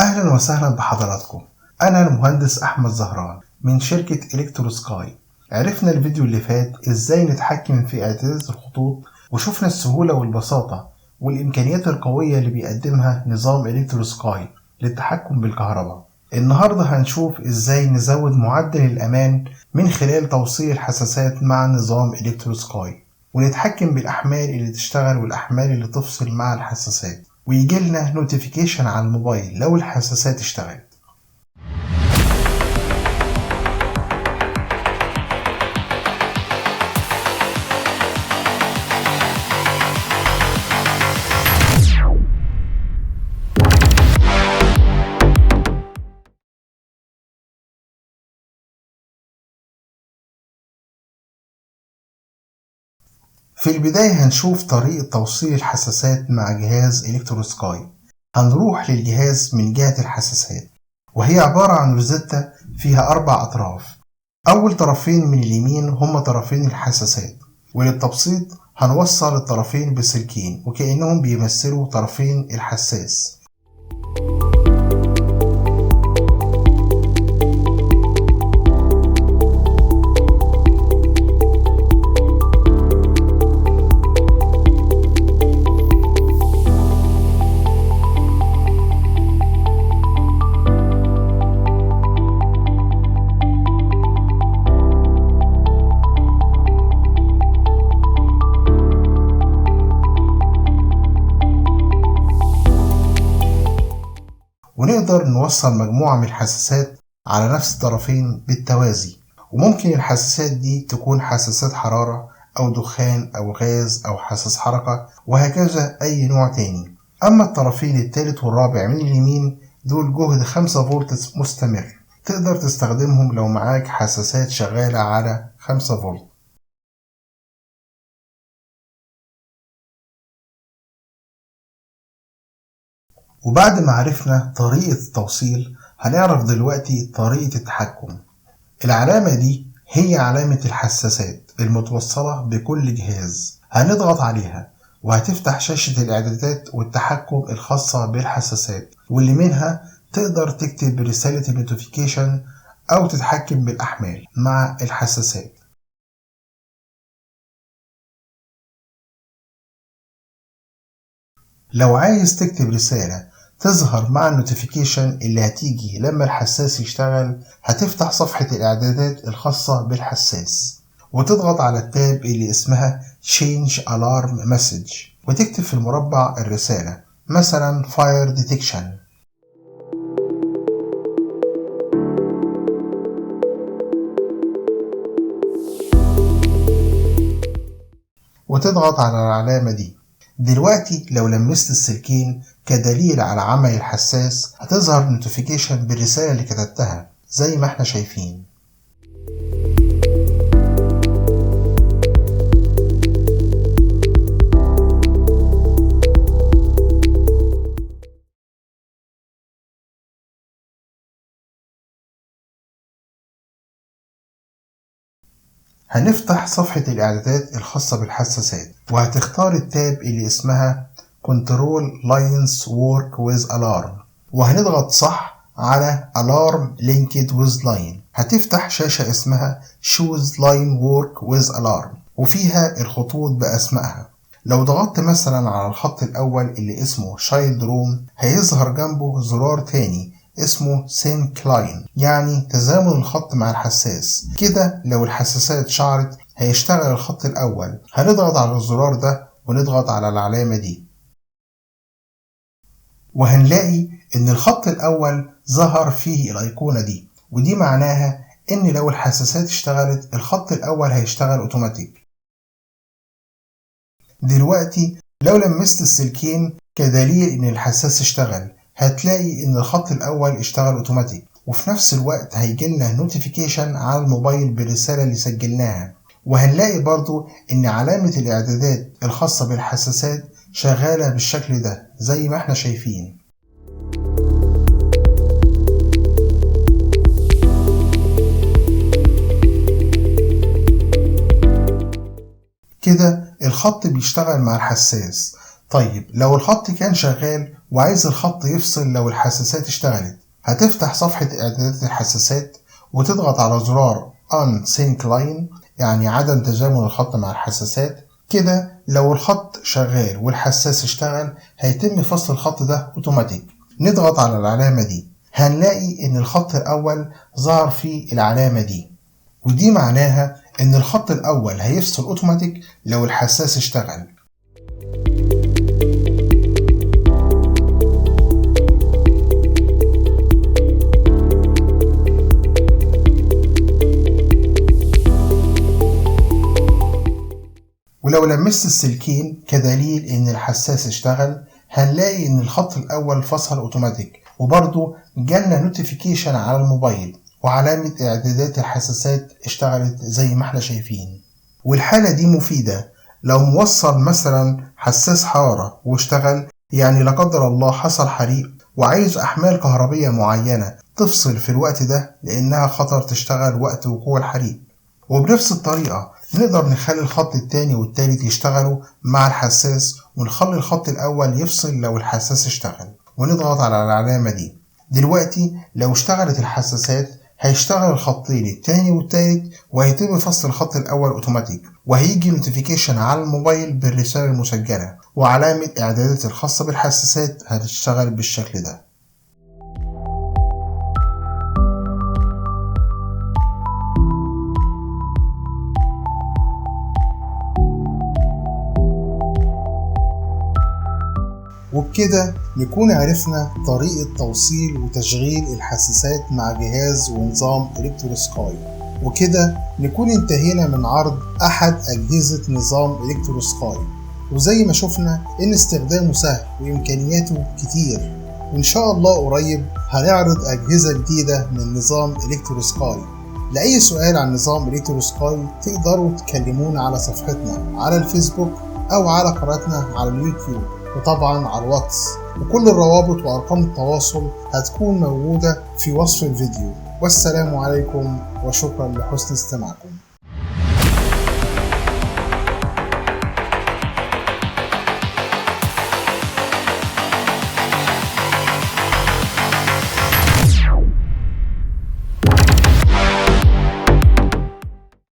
أهلا وسهلا بحضراتكم، أنا المهندس أحمد زهران من شركة إلكتروسكاي. عرفنا الفيديو اللي فات إزاي نتحكم في إعدادات الخطوط، وشفنا السهولة والبساطة والإمكانيات القوية اللي بيقدمها نظام إلكتروسكاي للتحكم بالكهرباء. النهاردة هنشوف إزاي نزود معدل الأمان من خلال توصيل الحساسات مع نظام إلكتروسكاي، ونتحكم بالأحمال اللي تشتغل والأحمال اللي تفصل مع الحساسات، ويجيلنا notification على الموبايل لو الحساسات اشتغلت. في البداية هنشوف طريقة توصيل الحساسات مع جهاز إلكتروسكاي. هنروح للجهاز من جهة الحساسات، وهي عبارة عن روزيتا فيها 4 أطراف. أول طرفين من اليمين هما طرفين الحساسات، وللتبسيط هنوصل الطرفين بسلكين وكأنهم بيمثلوا طرفين الحساس. ونقدر نوصل مجموعة من الحساسات على نفس الطرفين بالتوازي، وممكن الحساسات دي تكون حساسات حرارة أو دخان أو غاز أو حساس حركة وهكذا أي نوع تاني. أما الطرفين الثالث والرابع من اليمين دول جهد 5 فولت مستمر، تقدر تستخدمهم لو معاك حساسات شغالة على 5 فولت. وبعد ما عرفنا طريقة التوصيل هنعرف دلوقتي طريقة التحكم. العلامة دي هي علامة الحساسات المتوصلة بكل جهاز، هنضغط عليها وهتفتح شاشة الإعدادات والتحكم الخاصة بالحساسات، واللي منها تقدر تكتب رسالة ال notification أو تتحكم بالأحمال مع الحساسات. لو عايز تكتب رسالة تظهر مع ال notification اللي هتيجي لما الحساس يشتغل، هتفتح صفحة الإعدادات الخاصة بالحساس وتضغط على ال tab اللي اسمها Change Alarm Message، وتكتب في المربع الرسالة مثلا Fire Detection. وتضغط على العلامة دي. دلوقتي لو لمست السلكين كدليل على عمل الحساس هتظهر notification بالرسالة اللي كتبتها زي ما احنا شايفين. هنفتح صفحة الإعدادات الخاصة بالحساسات، وهتختار ال tab اللي اسمها Control Lines Work with Alarm، وهنضغط صح على Alarm Linked with Line. هتفتح شاشة اسمها Choose Line Work with Alarm، وفيها الخطوط بأسمائها. لو ضغطت مثلا على الخط الأول اللي اسمه Child Room هيظهر جنبه زرار تاني اسمه Sync Line، يعني تزامن الخط مع الحساس. كده لو الحساسات شعرت هيشتغل الخط الأول. هنضغط على الزرار ده ونضغط على العلامة دي، وهنلاقي إن الخط الأول ظهر فيه الأيقونة دي، ودي معناها إن لو الحساسات اشتغلت الخط الأول هيشتغل أوتوماتيك. دلوقتي لو لمست السلكين كدليل إن الحساس اشتغل هتلاقي ان الخط الاول اشتغل اوتوماتيك، وفي نفس الوقت هيجيلنا notification على الموبايل بالرسالة اللي سجلناها. وهنلاقي برضو ان علامة الاعدادات الخاصة بالحساسات شغالة بالشكل ده زي ما احنا شايفين. كده الخط بيشتغل مع الحساس. طيب لو الخط كان شغال وعايز الخط يفصل لو الحساسات اشتغلت، هتفتح صفحة إعدادات الحساسات وتضغط على زرار Unsync Line، يعني عدم تزامن الخط مع الحساسات. كده لو الخط شغال والحساس اشتغل هيتم فصل الخط ده اوتوماتيك. نضغط على العلامة دي، هنلاقي ان الخط الاول ظهر فيه العلامة دي، ودي معناها ان الخط الاول هيفصل اوتوماتيك لو الحساس اشتغل. ولو لمست السلكين كدليل ان الحساس اشتغل هنلاقي ان الخط الاول فصل اوتوماتيك، وبرضه جالنا notification على الموبايل وعلامة اعدادات الحساسات اشتغلت زي ما احنا شايفين. والحالة دي مفيدة لو موصل مثلا حساس حرارة واشتغل، يعني لا قدر الله حصل حريق وعايز احمال كهربية معينة تفصل في الوقت ده لانها خطر تشتغل وقت وقوع الحريق. وبنفس الطريقة نقدر نخلي الخط التاني والتالت يشتغلوا مع الحساس، ونخلي الخط الأول يفصل لو الحساس اشتغل، ونضغط على العلامة دي. دلوقتي لو اشتغلت الحساسات هيشتغل الخطين التاني والتالت وهيتم فصل الخط الأول اوتوماتيك، وهيجي notification على الموبايل بالرسالة المسجلة، وعلامة إعدادات الخاصة بالحساسات هتشتغل بالشكل ده. وبكده نكون عرفنا طريقة توصيل وتشغيل الحساسات مع جهاز ونظام إلكتروسكاي، وكده نكون انتهينا من عرض أحد أجهزة نظام إلكتروسكاي. وزي ما شفنا إن استخدامه سهل وإمكانياته كتير، وإن شاء الله قريب هنعرض أجهزة جديدة من نظام إلكتروسكاي. لأي سؤال عن نظام إلكتروسكاي تقدروا تكلمونا على صفحتنا على الفيسبوك أو على قناتنا على اليوتيوب، وطبعا على الواتس، وكل الروابط وأرقام التواصل هتكون موجودة في وصف الفيديو. والسلام عليكم وشكرا لحسن استماعكم.